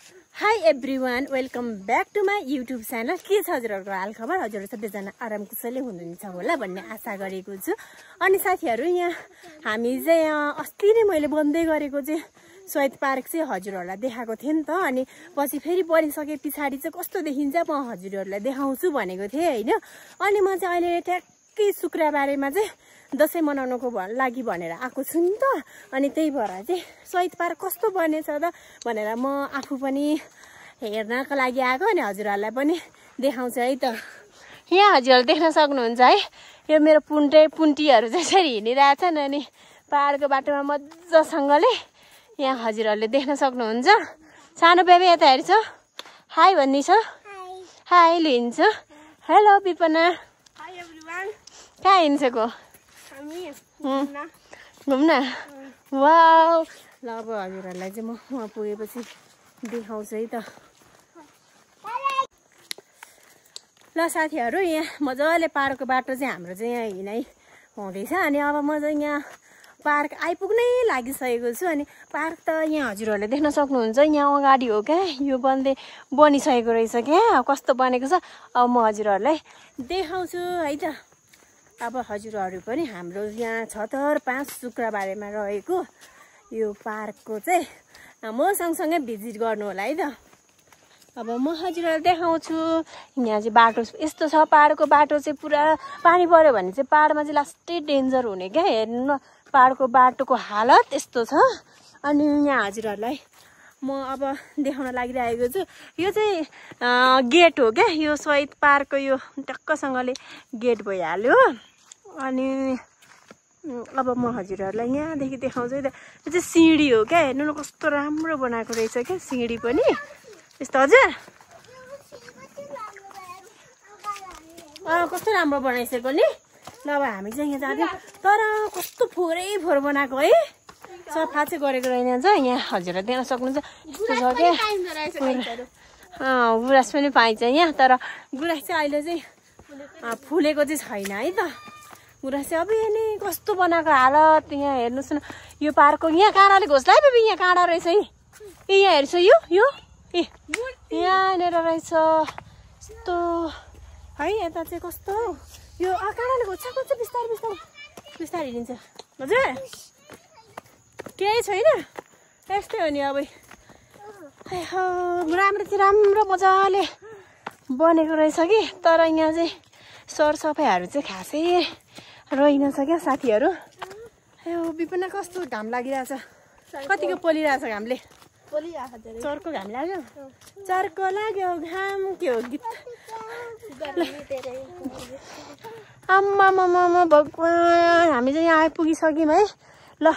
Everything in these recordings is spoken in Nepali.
High everyone, welcome back to my YouTube channel. के छ हजुरहरूको हालखबर? हजुरहरू सबैजना आराम कुशलै हुनुहुन्छ होला भन्ने आशा गरेको छु। अनि साथीहरू, यहाँ हामी चाहिँ अस्ति नै मैले बन्दै गरेको चाहिँ शहीद पार्क चाहिँ हजुरहरूलाई देखाएको थिएँ नि त। अनि पछि फेरि बनिसके पछाडि चाहिँ कस्तो देखिन्छ म हजुरहरूलाई देखाउँछु भनेको थिएँ होइन। अनि म चाहिँ अहिले ठ्याक्कै शुक्रबारेमा चाहिँ दसैँ मनाउनको लागि भनेर आएको छु नि त। अनि त्यही भएर चाहिँ शहीद पार्क कस्तो बनेछ त भनेर म आफू पनि हेर्नको लागि आएको। अनि हजुरहरूलाई पनि देखाउँछु है त। यहाँ हजुरहरूले देख्न सक्नुहुन्छ है, यो मेरो पुन्टीहरू जसरी हिँडिरहेछन्। अनि पाहाडको बाटोमा मजासँगले यहाँ हजुरहरूले देख्न सक्नुहुन्छ। सानो बेबी यता हेर्छ, हाई भन्ने छ, हाई लिन्छ। हेलो विपना, कहाँ हिँड्छको? घुम्न। वाउ, ल अब हजुरहरूलाई चाहिँ म वहाँ पुगेपछि देखाउँछु है त। ल साथीहरू, यहाँ मजाले पाहाडको बाटो चाहिँ हाम्रो चाहिँ यहाँ हिँडाइ हुँदैछ। अनि अब म चाहिँ यहाँ पार्क आइपुग्नै लागिसकेको छु। अनि पार्क त यहाँ हजुरहरूले देख्न सक्नुहुन्छ, यहाँ अगाडि हो क्या, यो बनिसकेको रहेछ क्या, कस्तो बनेको छ। अब म हजुरहरूलाई देखाउँछु है त। अब हजुरहरू पनि हाम्रो यहाँ 6/5 शुक्रबारेमा रहेको यो पार्कको चाहिँ म सँगसँगै भिजिट गर्नु होला है त। अब म हजुरहरूलाई देखाउँछु। यहाँ चाहिँ बाटो यस्तो छ, पाहाडको बाटो चाहिँ पुरा पानी पऱ्यो भने चाहिँ पाहाडमा चाहिँ लास्टै डेन्जर हुने क्या। हेर्नु न, पाहाडको बाटोको हालत यस्तो छ। अनि यहाँ हजुरहरूलाई म अब देखाउन लागिरहेको छु। यो चाहिँ गेट हो क्या, यो शहीद पार्कको यो टक्कसँगले गेट भइहाल्यो। अनि अब म हजुरहरूलाई यहाँदेखि देखाउँछु है त। यो चाहिँ सिँढी हो क्या, हेर्नु न कस्तो राम्रो बनाएको रहेछ क्या सिँढी पनि यस्तो। हजुर कस्तो राम्रो बनाइसकेको नि। ल अब हामी चाहिँ यहाँ जाँदैछौँ, तर कस्तो फोहोर बनाएको है, सफा चाहिँ गरेको रहेन छ। यहाँ हजुरले देख्न सक्नुहुन्छ यस्तो छ क्या। गुराँस पनि पाइन्छ यहाँ, तर गुराँस चाहिँ अहिले चाहिँ फुलेको चाहिँ छैन है त। गुराँस चाहिँ अब यहाँ नि कस्तो बनाएको हालत। यहाँ हेर्नुहोस् न, यो पार्कको यहाँ काँडाले घोस्ला है बेबी, यहाँ काँडा रहेछ है। यहाँ हेर्छ यो ए यहाँनिर रहेछ यस्तो है। यता चाहिँ कस्तो यो काँडाले घोच्छ बिस्तारै हिँड्छ। हजुर केही छैन, यस्तै हो नि। अब राम्रो मजाले बनेको रहेछ कि, तर यहाँ चाहिँ सरसफाइहरू चाहिँ खासै रहेनछ क्या साथीहरू। विपना कस्तो घाम लागिरहेछ, कतिको पोलिरहेछ घामले। चर्को घाम लाग्यो, चर्को लाग्यो घाम के हो गीत। आम्मामामा भगवान्, हामी चाहिँ यहाँ आइपुगिसक्यौँ है। ल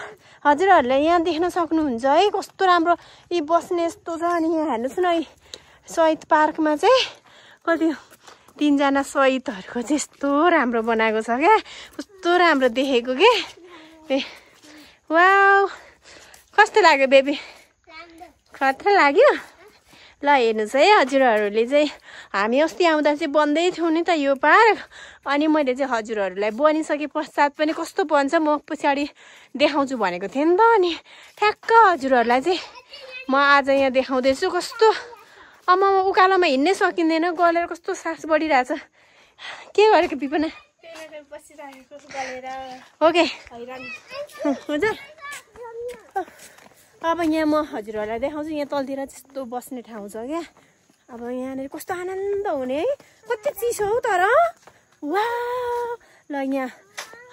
हजुरहरूले यहाँ देख्न सक्नुहुन्छ है कस्तो राम्रो यी बस्ने यस्तो छ। अनि यहाँ हेर्नुहोस् न, शहीद पार्कमा चाहिँ कति 3जना शहीदहरूको चाहिँ यस्तो राम्रो बनाएको छ क्या, कस्तो राम्रो देखेको के। ए वाउ, कस्तो लाग्यो बेबी? खतरा लाग्यो। ल हेर्नुहोस् है हजुरहरूले चाहिँ, हामी अस्ति आउँदा चाहिँ बन्दै थियौँ नि त यो पार्क। अनि मैले चाहिँ हजुरहरूलाई बनिसके पश्चात पनि कस्तो बन्छ म पछाडि देखाउँछु भनेको थिएँ नि त। अनि ठ्याक्क हजुरहरूलाई चाहिँ म आज यहाँ देखाउँदैछु। कस्तो उकालोमा हिँड्नै सकिँदैन, गलेर कस्तो सास बढिरहेछ। के गरेको विपना? ओके हुन्छ। अब यहाँ म हजुरहरूलाई देखाउँछु। यहाँ तलतिर त्यस्तो बस्ने ठाउँ छ क्या। अब यहाँनिर कस्तो आनन्द हुने है, कति चिसो हौ तर। वा ल यहाँ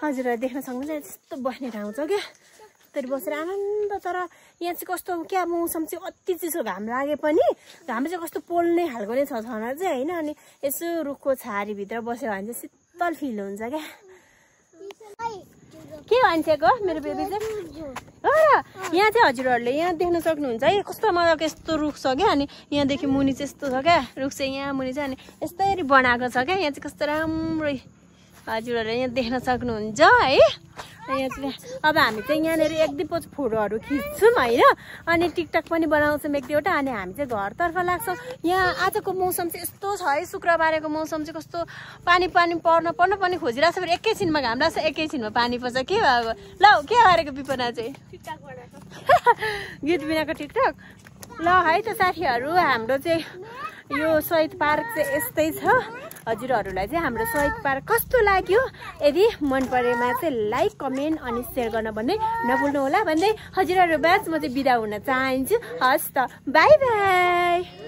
हजुरहरूले देख्न सक्नुहुन्छ, त्यस्तो बस्ने ठाउँ छ क्या, त्यसरी बसेर आनन्द। तर यहाँ चाहिँ कस्तो क्या, मौसम चाहिँ अति चिसो, घाम लागे पनि घाम चाहिँ कस्तो पोल्ने खालको नै छ छाना चाहिँ होइन। अनि यसो रुखको छारीभित्र बस्यो भने चाहिँ शीतल फिल हुन्छ क्या। के भन्छेको मेरो बेबी चाहिँ हो र। यहाँ चाहिँ हजुरहरूले यहाँ देख्न सक्नुहुन्छ है कस्तो मजाको यस्तो रुख छ क्या। अनि यहाँदेखि मुनि चाहिँ यस्तो छ क्या, रुख चाहिँ यहाँ मुनि चाहिँ। अनि यस्तरी बनाएको छ क्या। यहाँ चाहिँ कस्तो राम्रो हजुरहरूले यहाँ देख्न सक्नुहुन्छ है। यहाँ चाहिँ अब हामी चाहिँ यहाँनिर 1-2 फोटोहरू खिच्छौँ होइन। अनि टिकटक पनि बनाउँछौँ 1-2वटा। अनि हामी चाहिँ घरतर्फ लाग्छौँ। यहाँ आजको मौसम चाहिँ यस्तो छ है, शुक्रबारको मौसम चाहिँ कस्तो पानी पर्न पनि खोजिरहेको छ। फेरि एकैछिनमा घाम लाग्छ, एकैछिनमा पानी पर्छ। के भएको ल के गरेको विपना चाहिँ? गीत बिनाको टिकटक ल है त साथीहरू हाम्रो चाहिँ यो शहीद पार्क चाहिँ यस्तै छ हजुरहरूलाई चाहिँ हाम्रो शहीद पार्क कस्तो लाग्यो यदि मन परेमा चाहिँ लाइक कमेन्ट अनि सेयर गर्न भन्दै नभुल्नु होला भन्दै हजुरहरू बास म चाहिँ बिदा हुन चाहन्छु हस् त बाई बाई